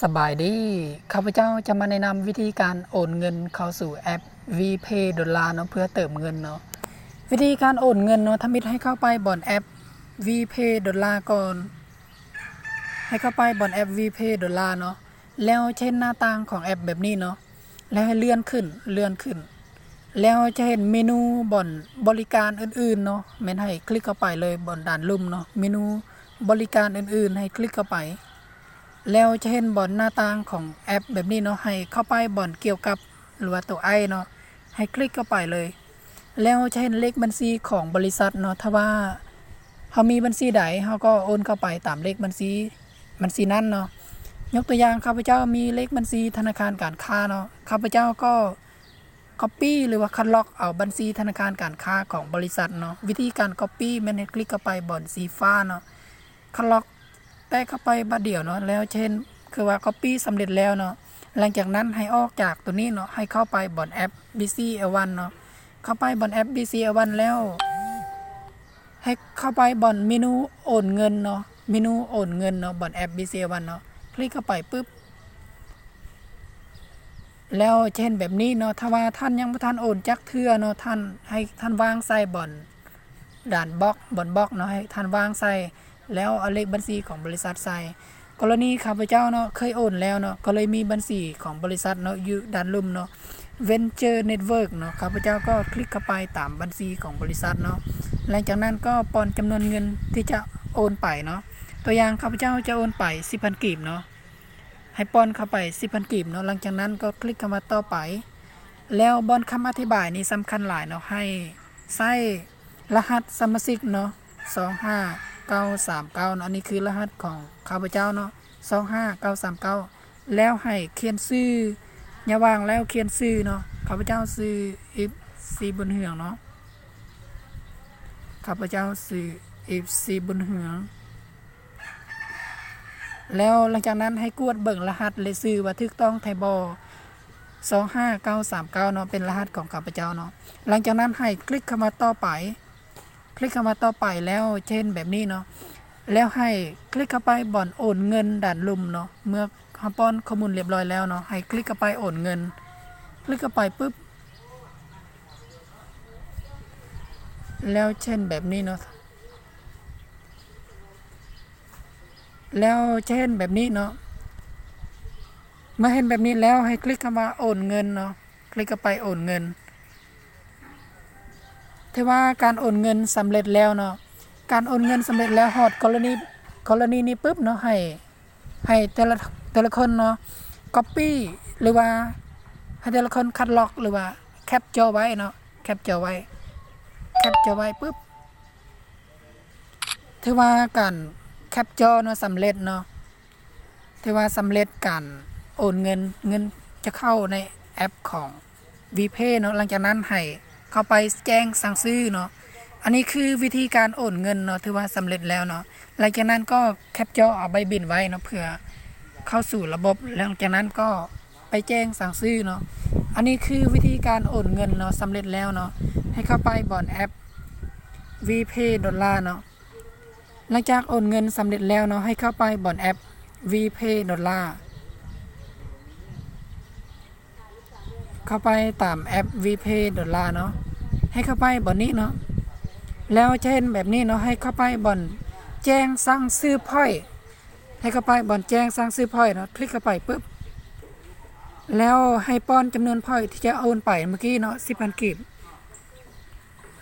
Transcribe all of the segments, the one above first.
ສະບາຍດີ, ຂ້າພະເຈົ້າຈະມາແນະນຳວິທີການໂອນເງິນເຂົ້າສູ່ແອັບ VPay ໂດລາເນາະ ເພື່ອເຕີມເງິນເນາະ. ວິທີການໂອນເງິນເນາະ, ທຳອິດໃຫ້ເຂົ້າໄປບ່ອນແອັບ VPay ໂດລາກ່ອນ, ໃຫ້ເຂົ້າໄປບ່ອນແອັບ VPay ໂດລາເນາະ, ແລ້ວຈະເຫັນໜ້າຕ່າງຂອງແອັບແບບນີ້ເນາະ, ແລ້ວໃຫ້ເລື່ອນຂຶ້ນ, ເລື່ອນຂຶ້ນ, ແລ້ວຈະເຫັນເມນູບ່ອນບໍລິການອື່ນໆເນາະ, ແມ່ນໃຫ້ຄລິກເຂົ້າໄປເລີຍບ່ອນດ້ານລຸ່ມເນາະ, ເມນູບໍລິການອື່ນໆ ໃຫ້ຄລິກເຂົ້າໄປ. ແລ້ວຈະເຫັນບ່ອນໜ້າຕ່າງຂອງແອັບແບບນີ້ເນາະ, ໃຫ້ເຂົ້າໄປບ່ອນກ່ຽວກັບ ຫຼືວ່າໂຕ I ເນາະ, ໃຫ້ຄລິກເຂົ້າໄປເລີຍ. ແລ້ວຈະເຫັນເລກບັນຊີຂອງບໍລິສັດເນາະ, ຖ້າວ່າເຮົາມີບັນຊີໃດ ເຮົາກໍໂອນເຂົ້າໄປຕາມເລກບັນຊີ ບັນຊີນັ້ນເນາະ. ຍົກຕົວຢ່າງ ຂ້າພະເຈົ້າມີເລກບັນຊີທະນາຄານການຄ້າເນາະ, ຂ້າພະເຈົ້າກໍ Copy ຫຼືວ່າຄັດລອກເອົາບັນຊີທະນາຄານການຄ້າຂອງບໍລິສັດເນາະ. ວິທີການ Copy ແມ່ນໃຫ້ຄລິກເຂົ້າໄປບ່ອນສີຟ້າເນາະ, ຄັດລອກແຕະເຂົ້າໄປບາດດຽວເນາະ, ແລ້ວຈະເຫັນຄືວ່າ Copy ສຳເລັດແລ້ວເນາະ. ຫຼັງຈາກນັ້ນໃຫ້ອອກຈາກໂຕນີ້ເນາະ, ໃຫ້ເຂົ້າໄປບ່ອນແອັບ BCL One ເນາະ, ເຂົ້າໄປບ່ອນແອັບ BCL One ແລ້ວ ໃຫ້ເຂົ້າໄປບ່ອນເມນູໂອນເງິນເນາະ, ເມນູໂອນເງິນເນາະ, ບ່ອນແອັບ BCL One ເນາະ, ຄລິກເຂົ້າໄປປຶບ ແລ້ວຈະເຫັນແບບນີ້ເນາະ. ຖ້າວ່າທ່ານຍັງບໍ່ທັນໂອນຈັກເທື່ອເນາະ, ທ່ານ ໃຫ້ທ່ານວາງໃສ່ບ່ອນດ້ານບລັອກ, ບ່ອນບລັອກເນາະ, ໃຫ້ທ່ານວາງໃສ່ ແລ້ວເອົາເລກບັນຊີຂອງບໍລິສັດໃສ່. ກໍລະນີຂ້າພະເຈົ້າເນາະ ເຄີຍໂອນແລ້ວເນາະ, ກໍເລີຍມີບັນຊີຂອງບໍລິສັດເນາະ ຢູ່ດ້ານລຸ່ມເນາະ, Venture Network ເນາະ, ຂ້າພະເຈົ້າກໍຄລິກເຂົ້າໄປຕາມບັນຊີຂອງບໍລິສັດເນາະ. ຫຼັງຈາກນັ້ນກໍປ້ອນຈຳນວນເງິນທີ່ຈະໂອນໄປເນາະ, ຕົວຢ່າງຂ້າພະເຈົ້າຈະໂອນໄປສິບພັນກີບເນາະ, ໃຫ້ປ້ອນເຂົ້າໄປສິບພັນກີບເນາະ. ຫຼັງຈາກນັ້ນກໍຄລິກເຂົ້າມາຕໍ່ໄປ, ແລ້ວບ່ອນຄຳອະທິບາຍນີ້ສຳຄັນຫຼາຍເນາະ, ໃຫ້ໃຊ້ ລະຫັດສະມາຊິກເນາະ ສອງຫ້າເກົ້າສາມເກົ້າເນາະ, ອັນນີ້ຄືລະຫັດຂອງຂ້າພະເຈົ້າເນາະ ສອງຫ້າເກົ້າສາມເກົ້າ ແລ້ວໃຫ້ຂຽນຊື່ ຢ່າວ່າງແລ້ວຂຽນຊື່ເນາະ. ຂ້າພະເຈົ້າຊື່ ເອັຟຊີ ບຸນເຮືອງເນາະ, ຂ້າພະເຈົ້າຊື່ ເອັຟຊີ ບຸນເຮືອງ. ແລ້ວຫຼັງຈາກນັ້ນໃຫ້ກວດເບິ່ງລະຫັດ ແລະ ຊື່ວ່າຖືກຕ້ອງແທ້ບໍ່ ສອງຫ້າເກົ້າສາມເກົ້າເນາະ, ເປັນລະຫັດຂອງຂ້າພະເຈົ້າເນາະ. ຫຼັງຈາກນັ້ນໃຫ້ຄລິກເຂົ້າມາຕໍ່ໄປ, ຄລິກເຂົ້າມາຕໍ່ໄປແລ້ວຈະເຫັນແບບນີ້ເນາະ, ແລ້ວໃຫ້ຄລິກເຂົ້າໄປບ່ອນໂອນເງິນດ້ານລຸ່ມເນາະ. ເມື່ອເຮົາປ້ອນຂໍ້ມູນລຽບຮ້ອຍແລ້ວເນາະ, ໃຫ້ຄລິກເຂົ້າໄປໂອນເງິນ, ຄລິກເຂົ້າໄປປຶບ ແລ້ວຈະເຫັນແບບນີ້ເນາະ. ແລ້ວຈະເຫັນແບບນີ້ເນາະ, ເມື່ອເຫັນແບບນີ້ແລ້ວໃຫ້ຄລິກຄຳວ່າໂອນເງິນເນາະ, ຄລິກເຂົ້າໄປໂອນເງິນ. ຖືວ່າການໂອນເງິນສຳເລັດແລ້ວເນາະ, ການໂອນເງິນສຳເລັດແລ້ວ ຮອດກໍລະນີ ກໍລະນີນີ້ປຶບເນາະ, ໃຫ້ ໃຫ້ແຕ່ລະ ແຕ່ລະຄົນເນາະ ກັອບປີ້ ຫຼືວ່າໃຫ້ແຕ່ລະຄົນຄັດລອກ ຫຼືວ່າແຄັບຈໍໄວ້ເນາະ, ແຄັບຈໍໄວ້ ແຄັບຈໍໄວ້ປຶບ ຖືວ່າການແຄັບຈໍເນາະ ສຳເລັດເນາະ, ຖືວ່າສຳເລັດການໂອນເງິນ, ເງິນຈະເຂົ້າໃນແອັບຂອງ ວີເພເນາະ. ຫຼັງຈາກນັ້ນໃຫ້ເຂົ້າໄປແຈ້ງສັ່ງຊື້ເນາະ. ອັນນີ້ຄືວິທີການໂອນເງິນເນາະ, ຖືວ່າສຳເລັດແລ້ວເນາະ. ຫຼັງຈາກນັ້ນກໍແຄັບຈໍເອົາໃບບິນໄວ້ເນາະ ເພື່ອເຂົ້າສູ່ລະບົບ. ຫຼັງຈາກນັ້ນກໍໄປແຈ້ງສັ່ງຊື້ເນາະ. ອັນນີ້ຄືວິທີການໂອນເງິນເນາະ, ສຳເລັດແລ້ວເນາະ. ໃຫ້ເຂົ້າໄປບ່ອນແອັບ ວີເພ ໂດລາເນາະ. ຫຼັງຈາກໂອນເງິນສຳເລັດແລ້ວເນາະ, ໃຫ້ເຂົ້າໄປບ່ອນແອັບ ວີເພ ໂດລາ. ເຂົ້າໄປຕາມແອັບ ວີເພ ໂດລາເນາະ, ໃຫ້ເຂົ້າໄປບ່ອນນີ້ເນາະ. ແລ້ວຈະເຫັນແບບນີ້ເນາະ, ໃຫ້ເຂົ້າໄປບ່ອນແຈ້ງສັ່ງຊື້ພອຍ, ໃຫ້ເຂົ້າໄປບ່ອນແຈ້ງສັ່ງຊື້ພອຍເນາະ, ຄລິກເຂົ້າໄປປຶບ ແລ້ວໃຫ້ປ້ອນຈຳນວນພອຍທີ່ຈະໂອນໄປເມື່ອກີ້ເນາະ, ສິບພັນກີບ,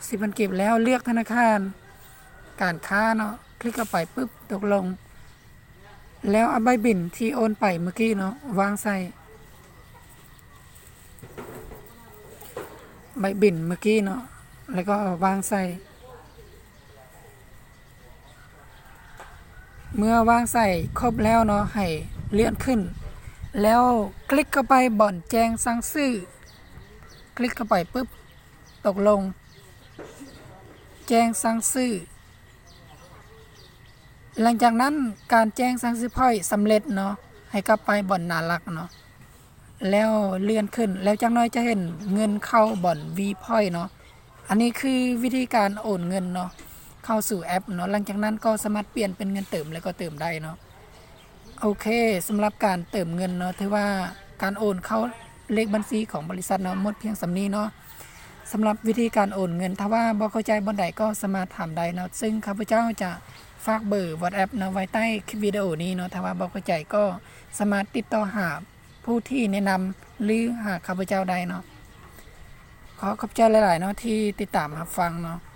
ສິບພັນກີບ. ແລ້ວເລືອກທະນາຄານການຄ້າເນາະ, ຄລິກເຂົ້າໄປປຶບ ຕົກລົງ. ແລ້ວເອົາໃບບິນທີ່ໂອນໄປເມື່ອກີ້ເນາະ ວາງໃສ່ ໃບບິນເມື່ອກີ້ເນາະ ແລ້ວກໍວາງໃສ່. ເມື່ອວາງໃສ່ຄົບແລ້ວເນາະ, ໃຫ້ເລື່ອນຂຶ້ນ ແລ້ວຄລິກເຂົ້າໄປບ່ອນແຈ້ງສັ່ງຊື້, ຄລິກເຂົ້າໄປປຶບ ຕົກລົງ ແຈ້ງສັ່ງຊື້. ຫຼັງຈາກນັ້ນການແຈ້ງສັ່ງຊື້ພອຍສຳເລັດເນາະ, ໃຫ້ກັບໄປບ່ອນໜ້າຫຼັກເນາະ ແລ້ວເລື່ອນຂຶ້ນ ແລ້ວຈັກໜ້ອຍຈະເຫັນເງິນເຂົ້າບ່ອນວີພອຍເນາະ. ອັນນີ້ຄືວິທີການໂອນເງິນເນາະ ເຂົ້າສູ່ແອັບເນາະ. ຫຼັງຈາກນັ້ນກໍສາມາດປ່ຽນເປັນເງິນເຕີມ ແລ້ວກໍເຕີມໄດ້ເນາະ. ໂອເຄ ສຳລັບການເຕີມເງິນເນາະ ຖືວ່າການໂອນເຂົ້າເລກບັນຊີຂອງບໍລິສັດເນາະ ໝົດພຽງສ່ຳນີ້ເນາະ. ສຳລັບວິທີການໂອນເງິນ ຖ້າວ່າບໍ່ເຂົ້າໃຈບ່ອນໃດກໍສາມາດຖາມໄດ້ເນາະ ຊຶ່ງຂ້າພະເຈົ້າຈະຝາກເບີ WhatsApp ເນາະ ໄວ້ໃຕ້ຄລິບວິດີໂອນີ້ເນາະ. ຖ້າວ່າບໍ່ເຂົ້າໃຈກໍສາມາດຕິດຕໍ່ຫາຜູ້ທີ່ແນະນຳ ຫຼື ຫາຂ້າພະເຈົ້າໄດ້ເນາະ. ຂໍຂອບໃຈຫຼາຍໆເນາະ ທີ່ຕິດຕາມຮັບຟັງເນາະ.